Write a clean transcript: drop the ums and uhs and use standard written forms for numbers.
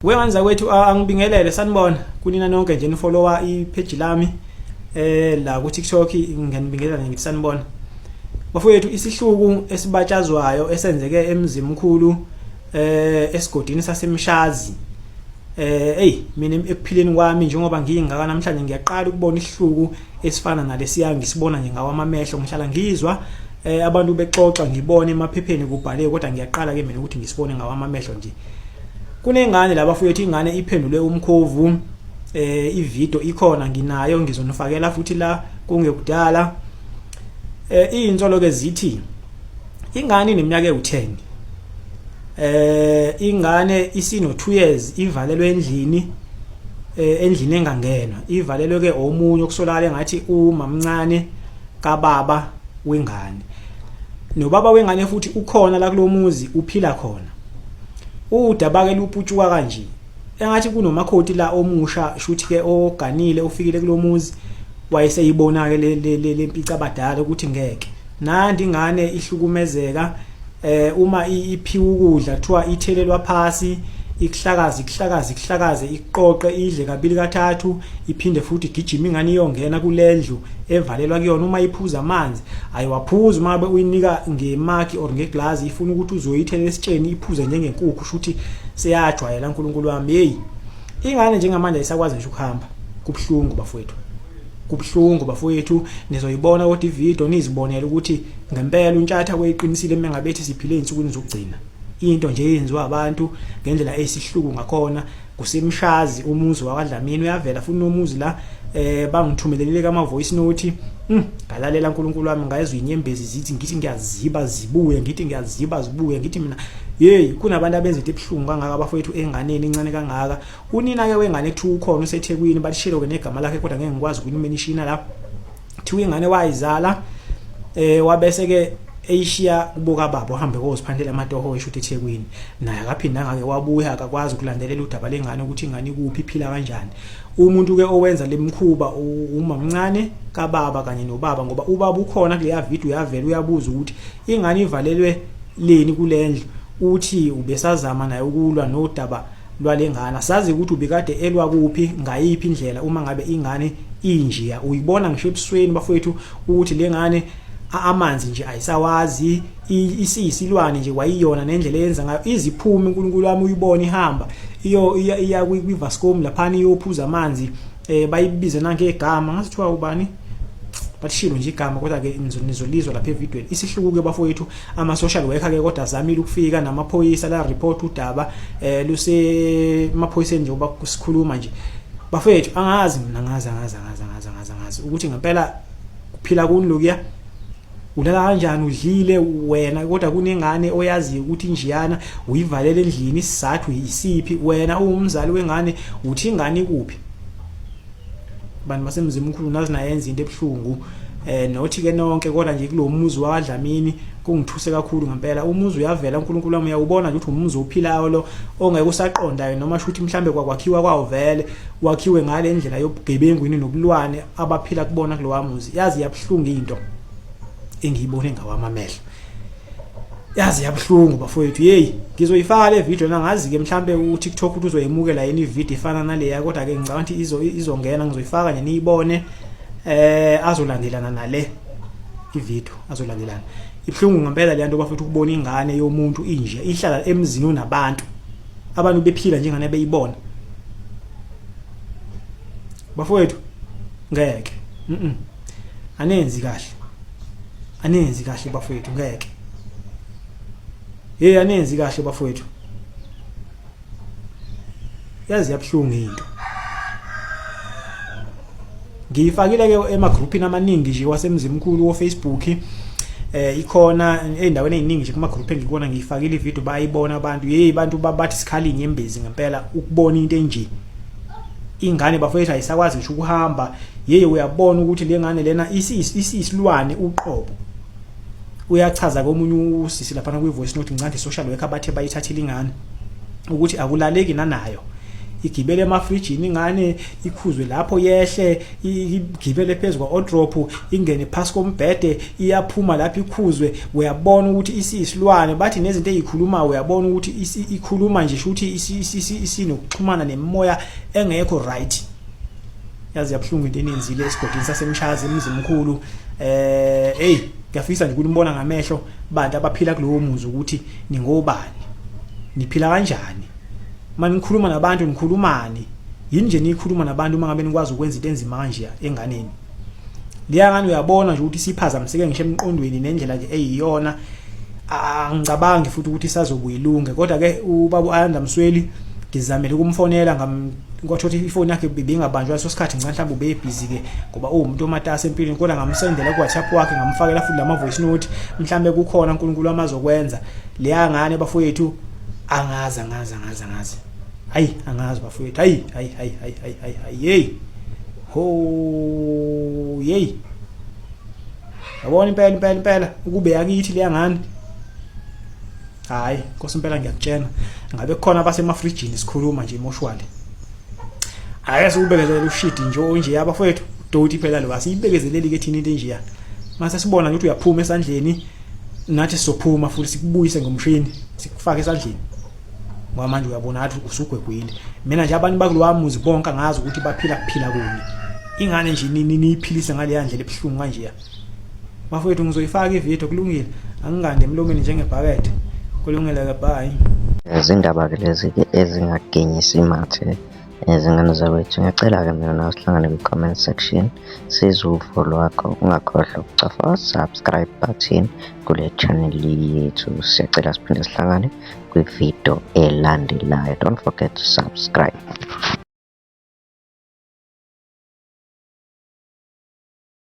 Wengane zakwethu, angibingelele, sanibona kunina nonke nje nifollowa ipage lami la ku TikTok. Ngiyanibingelela, ngithi sanibona bafowethu. Isihluku esibatshazwayo esenzeke eMzimkhulu, esigodini saseMshazi. Hey, mina ekuphileni kwami, njengoba ngiyingaka namhlanje, ngiyaqala ukubona isihluku esifana nalesiya ngisibona nje ngawamamehlo. Ngihlala ngizwa abantu bexoxa, ngibone emaphepheni kubhaliwe, kodwa ngiyaqala ke mina ukuthi ngisibone ngawamamehlo nje. Kunengane la bafowethu, ingane iphendulwe umkhovu. Ivideo ikhona, nginayo, ngizonifakela futhi la kungekudala. Izinsolo ke zithi ingane ineminyaka ewu10. Ingane isino 2 years ivalelwe endlini, endlini engangenwa. Ivalelwe ke omunye okusolakala engathi umamncane kababa wengane. Nobaba wengane futhi ukhona la kulomuzi, uphila khona. Udaba ke luputshuka kanje: engathi kunomakhoti la omusha, shuthi ke oganile, ufikile kulomuzi, wayeseyibona ke le lempica abadala ukuthi ngeke nandi ingane ihlukumezeka. Uma iphiwa ukudla, kuthiwa ithelelwa phasi, ikuhlakaze, ikuhlakaze, ikuhlakaze, iqoqe, idle kabili kathathu, iphinde futhi igijima ingane iyongena kulendlu evalelwa kuyona. Uma iphuza amanzi, ayiwaphuzi. Uma ngabe uyinika ngemagi or ngeglass, ifuna ukuthi uzoyithela esitsheni, iphuze njengenkukhu, shuthi seyajwayela. UNkulunkulu wami, hey, ingane njengamanje ayisakwazi nje ukuhamba. Kubhlungu bafowethu, kubhlungu bafowethu. Nizoyibona kodwa ivideo, nizibonele ukuthi ngempela uNtshatha kweyiqinisile mengabethi siphile ezinsukwini zokugcina. Into nje eyenziwa abantu ngendlela eyisihluku ngakhona. KuseMshazi, umuzi wakwaDlamini uyavela futhi nomuzi la. Bangithumelelile kama voice note. Ngalalela, uNkulunkulu wami, ngayezwa inyembezi zithi, ngithi ngiyaziba zibuye, ngithi ngiyaziba zibuye, ngithi mina, hey, kunabantu abenza into ebuhlungu kangaka abafowethu enganeni encane kangaka. Unina ke wengane kuthiwa ukhona, useThekwini, balishilo ke negama lakhe, kodwa ngeke ngikwazi ukulimenishina la. Kuthiwa ingane wayizala, wabese ke eyishiya kubo kababa, uhambe koziphandela amatoho, esho ukuthi eThekwini, naye akaphindanga ke wabuya, akakwazi ukulandelela udaba lengane ukuthi ingane ikuphi, iphila kanjani. Umuntu ke owenza lemkhuba umamncane kababa kanye nobaba, ngoba ubaba ukhona kuleya video, uyavela, uyabuza ukuthi ingane ivalelwe leni kulendlu. Uthi ubesazama naye ukulwa nodaba lwalengane. Sazi ukuthi ubikade elwa kuphi, ngayiphi indlela, uma ngabe ingane injiya. Uyibona ngisho ebusweni bafowethu ukuthi lengane amanzi nje ayisawazi, isiyisilwane nje wayiyona nendlela eyenza ngayo. Iziphumi, uNkulunkulu wami, uyibona ihamba iyo iya kwi-Vascom laphana iyophuza amanzi. Bayibize nangegama, ngathi kuthiwa ubani, bathishilo nje igama, kodwa ke nizolizwa lapha evidweni. Isihluku ke bafowethu. Ama social worker ke kodwa azamile ukufika namaphoyisa la report udaba luse emaphoyiseni njengoba sikhuluma nje. Bafowethu, angazi mina, angazi, angazi, angazi, angazi, angazi, angazi ukuthi ngempela kuphila kuni lokuya. Ulala kanjani udlile wena, kodwa kunengane oyaziyo ukuthi njiyana uyivalela endlini? Isizathu isiphi? Wena uwumzali wengane, uthi ingane ikuphi? Bantu baseMzimkhulu, nazi nayenza into ebuhlungu. Nothi ke nonke, kodwa nje kulomuzi wakwaDlamini kungithuse kakhulu ngempela. Umuzi uyavela, uNkulunkulu wami, uyawubona nje ukuthi umuzi ophilayo lo, ongeke usaqondayo noma shuthi mhlambe kwakwakhiwa kwawo vele wakhiwe ngale ndlela yobugebengu yini nobulwane abaphila kubona kulowa muzi. Yazi yabuhlungu into engiyibone ngawami amehlo, yazi yabuhlungu bafowethu. Hey, ngizoyifaka le video, nangazi ke mhlambe uTikTok ukuthi uzoyemukela yini ivideo efana naleya, kodwa ke ngicabanga ukuthi izongena. Ngizoyifaka nje niyibone. Azolandelana nale ivideo, azolandelana. Ibhlungu ngempela le nto bafethu, ukubona ingane yomuntu inje ihlala emzini onabantu, abantu bephila njengane beyibona. Bafowethu, ngeke, anenzi kahle, anenzi kahle bafowethu, ngeke. Hey, anenzi kahle bafowethu, yazi yabuhlungu into. Ngiyifakile ke emagroupini amaningi nje waseMzimkhulu wo Facebook. Ikhona endaweni eziningi nje kuma group engikubona. Ngiyifakile ivideo, bayibona abantu. Hey, abantu bathi sikhala inyembezi ngempela ukubona into enje. Ingane bafowethu ayisakwazi ngisho ukuhamba. Yeye, uyabona ukuthi le ngane lena isiyisilwane uqobo. Uyachaza komunye usisi lapha kwi voice note, ngincane social worker, bathe bayithathile ingane, ukuthi akulaleki nanayo. Igibele emafrijini ingane, ikhuzwe lapho yehle, igibele phezu kwa-wardrobe, ingene phasi kombhede, iyaphuma lapho ikhuzwe. Uyabona ukuthi isiyisilwane, bathi nezinto ezikhulumayo uyabona ukuthi ikhuluma nje, shuthi isinokuxhumana nemimoya engekho right. Yazi yabuhlungu into enenzile esigodini saseMshazi, eMzimkhulu. Hey, ngiyafisa nje ukunibona ngamehlo bantu abaphila kulowo muzi ukuthi ningobani, niphila kanjani, manikhuluma nabantu nikhulumani, yini nje nikhuluma nabantu uma ngabe nikwazi ukwenza into enzima kanje enganeni leya ngane. Uyabona nje ukuthi siphazamiseke ngisho emqondweni nendlela nje eyiyona, angicabangi futhi ukuthi isazobuya ilunge. Kodwa ke ubaba Ayanda Msweli ngizamele ukumfonela, ngam kwathothi ifoni yakhe ibingabanjwa leso sikhathi. Ngicela mhlawumbe ube busy ke ngoba uwumuntu omatasa empilweni, kodwa ngamsendela ku WhatsApp wakhe, ngamfakela futhi lama voice note. Mhlambe kukhona uNkulunkulu amazokwenza leya ngane bafowethu. Angazi, angazi, angazi, angazi, hayi, angazi bafowethu. Hayi, hayi, hayi, hayi, hayi, hayi, hayi, hey ho, hey, yabona impela, impela, impela ukube yakithi leya ngane, hayi Nkosi, impela ngiyakutshena, ngabe kukhona abasemafrijini sikhuluma nje emoshwali. Ake siwubekezelele ushidi nje onje abafowethu, doti phela lo, asiyibekezeleli ke thina into enjeya. Mase sibona ukuthi uyaphuma esandleni, nathi sizophuma futhi sikubuyise ngomshini, sikufake esandleni, ngoba manje uyabona ngathi usugwegwile. Mina nje abantu bakulowa muzi bonke angazi ukuthi baphila kuphila kuni, ingane nje niyiphilise ngaleya ndlela ebuhlungu kanjeya. Bafowethu, ngizoyifaka ividiyo, kulungile, angingandi emlomeni njengebhakede. Kulungile ke, bye. Izindaba-ke lezi-ke ezingaginyisi mathe, izingane zakwethu. Ngiyacela-ke mina nawe sihlangane kwi-comment section, sizwe uvo lwakho. Ungakhohlwa ukucofa subscribe button kule channel yethu. Siyacela siphinde sihlangane kwividiyo elandelayo. Don't forget to subscribe.